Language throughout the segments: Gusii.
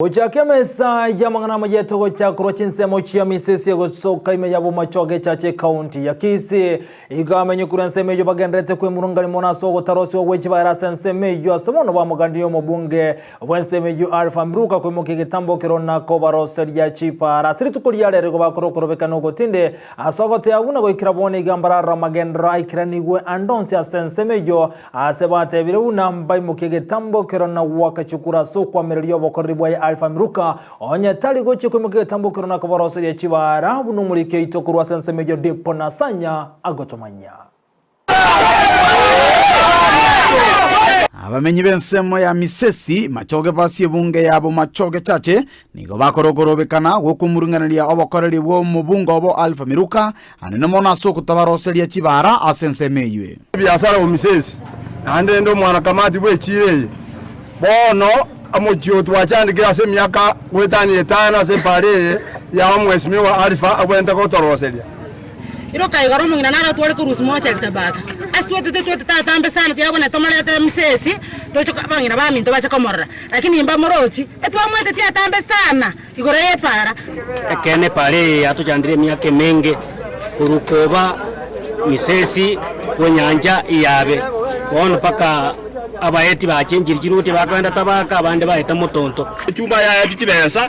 Gochaka emesa y'amang'ana amayeto gocha korwa chinsemo chia Misesi gosoka ime ya Bomachoge Chache County ya Kisii. Igo amenye korwa ensemo eyio bagendererete kwemurungania mono ase ogotarosiwa gwe chibaera ase ensemo eyio ase bono bamogandirie omobunge bw'ensemo eyio Alpha Miruka koimokia egetambokero na kobaroseria chipara. Ase rituko ria rero igo bakora okorobekana ogotinde ase ogoteeba buna goikera bono iga mbararore amagenderero aikeranigwe ande onsi ase ensemo eyio Aase batebire buna mbaimokie egetambo kero na goaka chikura ase okwamereria obokoreri bwaye Alpha Miruka, onye tari gochia koimokia egetambo kero na koboroseria chibaara buna omoriki oito korwa ase ensemo eyio Dipo Nasanya agotomanyia. Abamenyi b'ensemo ya Misesi, Machoge basie ebunge yabo Machoge Chache, Nigo bakora okorobekana gw'okomurung'aneria obokoreri bw'omobunga obo Alpha Miruka, anene mono ase ogotabaroseria chibaara ase ensemo eyio. Ebiasara Omisesi, naende inde omwanakamati bw'echiira eye. Bono omochie oo twachandekire ase emiaka goetania etano ase epaara eye ya omwesimigwa Alpha abwenerete gotoroseria. Iroka igoro omong'ina naro atware korusia mochari tabaka. Ase twetete twetete atambe sana tiabona tomorete misesi toche abang'ina baminto bache komorora. Lakini mbamorochi, etwamwetetie atambe sana igoro y'epaara. Ekeene epaara eye yatochandire emiaka emenge, korwa koba misesi bw'enyancha eyabe, bono mpaka abaeti bachenchiri chiruti bakogenda tabaka, abande baeta motonto. Echumba yaye chibesa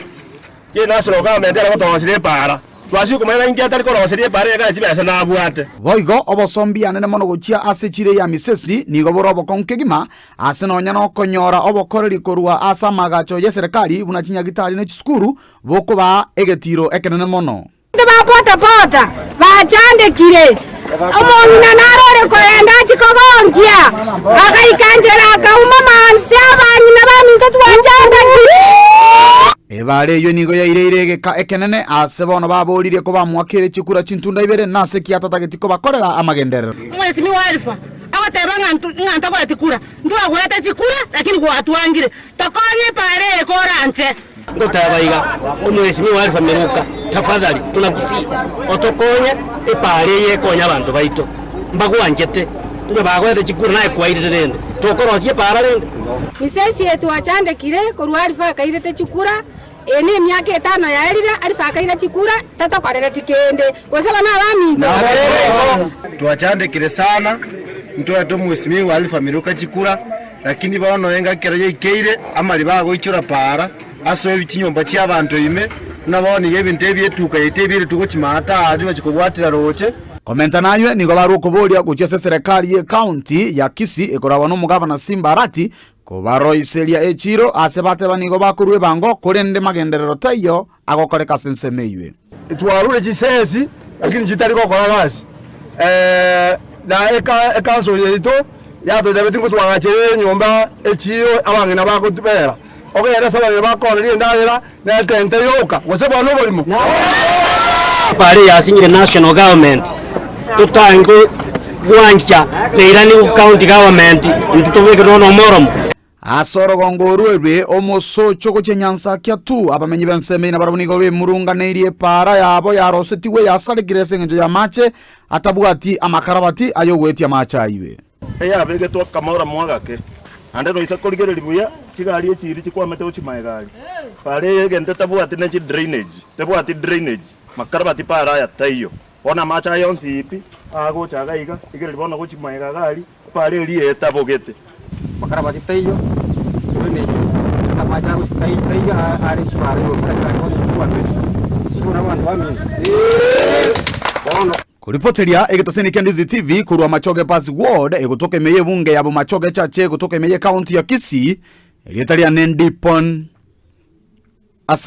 Chi'enational government ere gotoroseria epaara. Twachia komanya ng'a inki atari koroseria epaara eye ekero chibesa nabwate. Boigo obosombi anene mono gochia ase chiira ya Misesi nigo bore obokong'u kegima, ase nonya nokonyora obokoreri korwa ase amaagacho y'eserekari buna chinyagitari ne chisukuru bokobaa egetiiro ekenene mono. Abanto ba bodaboda bachandekire, omong'ina naro ore koenda achie kogonkia, agaika nchera akaumama inse, abang'ina baminto twachandekire. Ebaare eyio nigo yaireire egeka ekenene aase bono baboririe kobamoakeire chikura chintunda ibere, nase ki atatageti kobakorera amagenderero. Omwesimigwa Alpha agoteba ng'a ng'a ntagoreti kura, ntwagorete chikura lakini gwatwangire, tokonye epaara eye koranche. Ngoteba iga, Omwesimigwa Alpha Miruka, tafadhali tunakusii otokonye epaara eye ekonye abanto baito mbagwanchete, onye bagoete chikura naye kwairire rende tokorosia epaara rende. Misesi eye twachandekire korwa Alpha akairete chikura, eye nemiaka etano yaerire Alpha akaira chikura tatokorereti kende, gose abana abaminto? Twachandekire sana, ntwaete omwesimigwa Alpha Miruka chikura. Lakini bono engaki ekero yaikeire, amariba agoichora paara ase chinyomba chi'abanto ime, buna bono iga ebinto ebi etuka yaito ebiiretwe gochia maata aa rigochia kobwatera roche. Komenta naywe, nigo barwe okoboria gochia ase eserekari y'ecounty ya Kisii ekoragwa nomogavana Simba Arati kobaroiseria echiiro ase bateba nigo bakorua ebango korende magenderero taiyo agokoreka ase ensemo eywe. Twarure chisesi lakini chitari gokora gasi na ecouncil yaito yatotebetie ng'a twagachere enyomba echiiro abang'ina bagotubera, ogende ase abang'ina bakooneria endagera na etente yoka, gose bono oborimo. Bare yasinyire national government totange gwancha neirani county government intwe tobeke nonya omoromo. Ase orogongo orwo omosocho gochia Nyansakia tu, abamenyi b'ensemo eyio nabarabwo nigo bemurunganeirie epaara yabo yarosetigwe yasarekire ase engencho y'amache atabwati amakarabati ay'ogoetia amache ayio. Eyabegetwe akamora mwagake, naende noisa korigereria buya chigari echi iri chikwamete gochia magega aria. Paara eye egento etabwati ne chidrainage, tebwati drainage, makarabati paara aya taiyo. Bono amache aya onsi pi agocha iga iga, rigereria bono gochia magega iga aria, Epaara eria etabogete. Makarabati taiyo, drainage amache agochia taiyo taiyo are chipaara igoro buna chigari bono chikwame, gose buna abanto bamino. Bono. Koripoteria egetaseni kia Ndizi TV korwa Machoge Bus Ward egotoka ime y'ebunge ya Bomachoge Chache egotoka ime y'ecounty ya Kisii, erieta riane Ndipon.